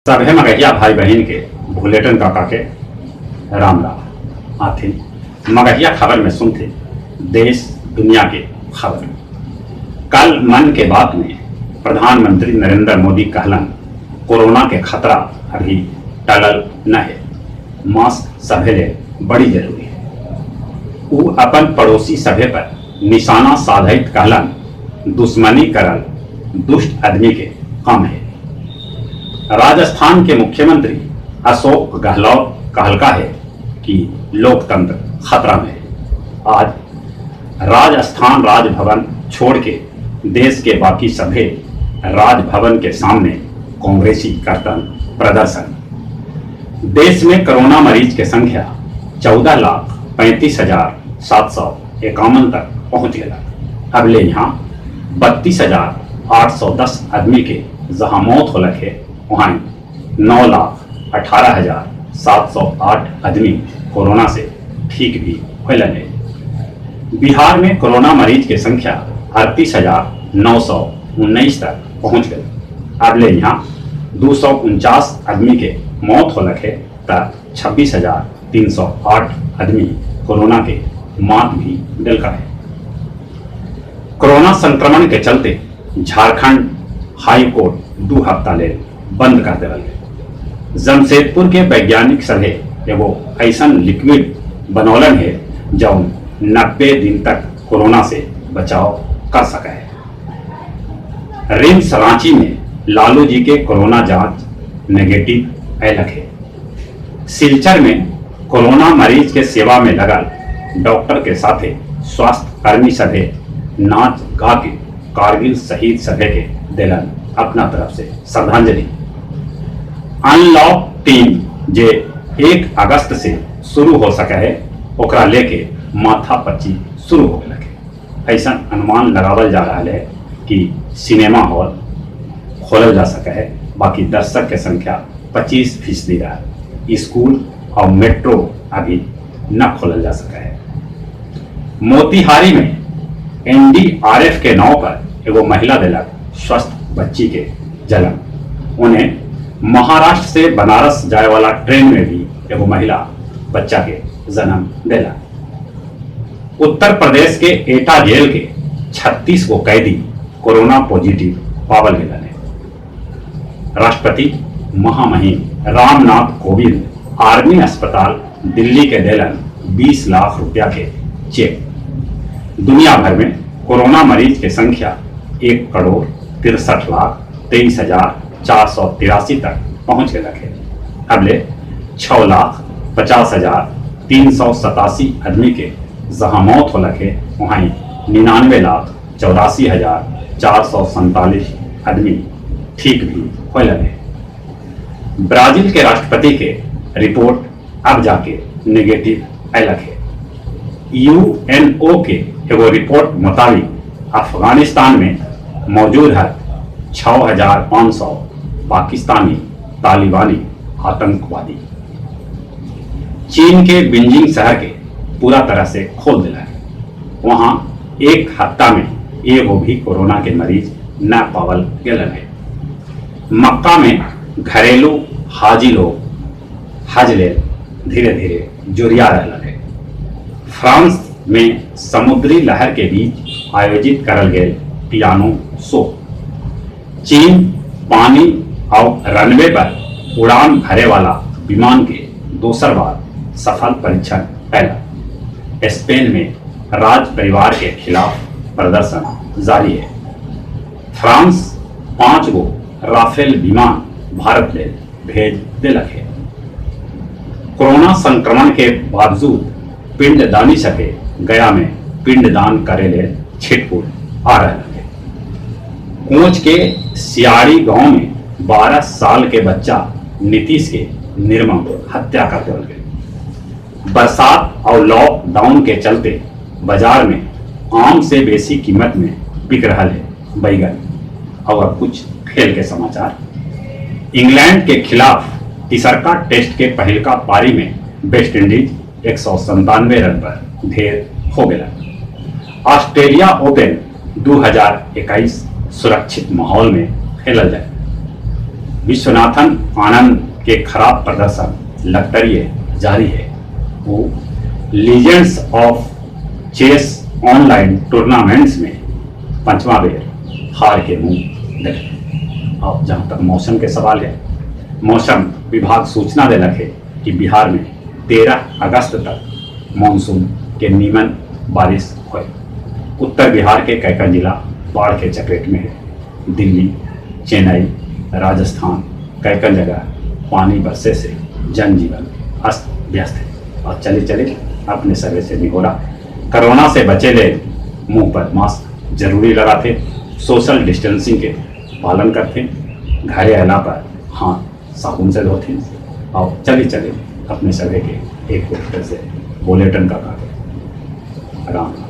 सभे मगहिया भाई बहिन के भुलेटन काका के राम राम। आथिन मगहिया खबर में सुनथे देश दुनिया के खबर। कल मन के बात में प्रधानमंत्री नरेंद्र मोदी कहलन, कोरोना के खतरा अभी टलल न है, मास्क सभे ले बड़ी जरूरी है। ऊ अपन पड़ोसी सभे पर निशाना साधइत कहलन, दुश्मनी करल दुष्ट आदमी के काम हे। राजस्थान के मुख्यमंत्री अशोक गहलोत कहलका है कि लोकतंत्र खतरा में है। आज राजस्थान राजभवन छोड़ के देश के बाकी सभे राजभवन के सामने कांग्रेसी करतन प्रदर्शन। देश में कोरोना मरीज के संख्या 14,35,751 तक पहुंच गया। अब ले यहाँ 32,810 आदमी के जहां मौत होलक है, वहां 9,18,708 आदमी कोरोना से ठीक भी होलन है। बिहार में कोरोना मरीज के संख्या 38,919 तक पहुंच गई। अब ले यहाँ 249 आदमी के मौत होलक है त 26,308 आदमी कोरोना के मात भी दिलका है। कोरोना संक्रमण के चलते झारखंड हाई कोर्ट 2 हफ्ता ले बंद कर देवल गए। जमशेदपुर के वैज्ञानिक सभे एगो ऐसन लिक्विड बनौलन है जौन 90 दिन तक कोरोना से बचाव कर सके है। रिम्स रांची में लालू जी के कोरोना जांच नेगेटिव अयलक है। सिलचर में कोरोना मरीज के सेवा में लगल डॉक्टर के साथे स्वास्थ्य कर्मी सभे नाच गा के कारगिल शहीद सभे के दिलन अपना तरफ से श्रद्धांजलि। अनलॉक 3 जे 1 अगस्त से शुरू हो सके है, ओकरा लेके माथा पच्ची शुरू हो गया है। ऐसा अनुमान लगावल जा रहा है कि सिनेमा हॉल खोलल जा सके है, बाकी दर्शक के संख्या 25% रहा। स्कूल और मेट्रो अभी न खोलल जा सका है। मोतिहारी में एनडीआरएफ के नाव पर एगो महिला दिलक स्वस्थ बच्ची के जन्म। उन्हें महाराष्ट्र से बनारस जाए वाला ट्रेन में भी एगो महिला बच्चा के जन्म दिला। उत्तर प्रदेश के एटा जेल के 36 गो कैदी कोरोना पॉजिटिव पावल गए है। राष्ट्रपति महामहिम रामनाथ कोविंद आर्मी अस्पताल दिल्ली के देलन 20 लाख रुपया के चेक। दुनिया भर में कोरोना मरीज के संख्या 1,63,23,483 तक पहुंच गया है। अब ले 6,50,387 आदमी के जहां मौत होलक है, वहीं 99,84,447 आदमी ठीक भी होलन है। ब्राजील के राष्ट्रपति के रिपोर्ट अब जाके नेगेटिव अयलक है। यूएनओ के एगो रिपोर्ट मुताबिक अफगानिस्तान में मौजूद है 6,500 पाकिस्तानी तालिबानी आतंकवादी। चीन के बीजिंग शहर के पूरा तरह से खोल दिला है। वहां एक हफ्ता में एगो भी कोरोना के मरीज न पावल गए है। मक्का में घरेलू हाजी लोग हज ले धीरे धीरे जुरिया रहा है। फ्रांस में समुद्री लहर के बीच आयोजित करल गए पियानो शो। चीन पानी और रनवे पर उड़ान भरे वाला विमान के दोसर बार सफल परीक्षण कैला। स्पेन में राज परिवार के खिलाफ प्रदर्शन जारी है। फ्रांस 5 गो राफेल विमान भारत ले भेज दिलक है। कोरोना संक्रमण के बावजूद पिंडदानी सके गया में पिंडदान करे ले छिटपुट आ रहे हैं। कोच के सियाड़ी गांव में 12 साल के बच्चा नीतीश के निर्मम हत्या कर दिया गई। बरसात और लॉकडाउन के चलते बाजार में आम से बेसी कीमत में बिक रहा है बैगन। और अब कुछ खेल के समाचार। इंग्लैंड के खिलाफ तीसरका टेस्ट के पहलका पारी में वेस्ट इंडीज 197 रन पर ढेर हो गया। ऑस्ट्रेलिया ओपन 2021 सुरक्षित माहौल में खेलल जाए। विश्वनाथन आनंद के खराब प्रदर्शन लगतरिये जारी है। वो legends of chess online tournaments में पांचवा बेर हार के मुंह देखे। अब जहां तक मौसम के सवाल है, मौसम विभाग सूचना देलक है कि बिहार में 13 अगस्त तक मानसून के नीमन बारिश होए। उत्तर बिहार के कई जिला बाढ़ के चपेट में है। दिल्ली, चेन्नई, राजस्थान कई जगह पानी बरसे से जनजीवन अस्त व्यस्त है। और चले चले अपने सभे से निहोरा, कोरोना से बचे ले मुंह पर मास्क जरूरी लगाते, सोशल डिस्टेंसिंग के पालन करते, घरे अला पर हाथ साबुन से धोते। और चले चले अपने सभे के एक फिर से बुलेटिन का काटे। राम राम।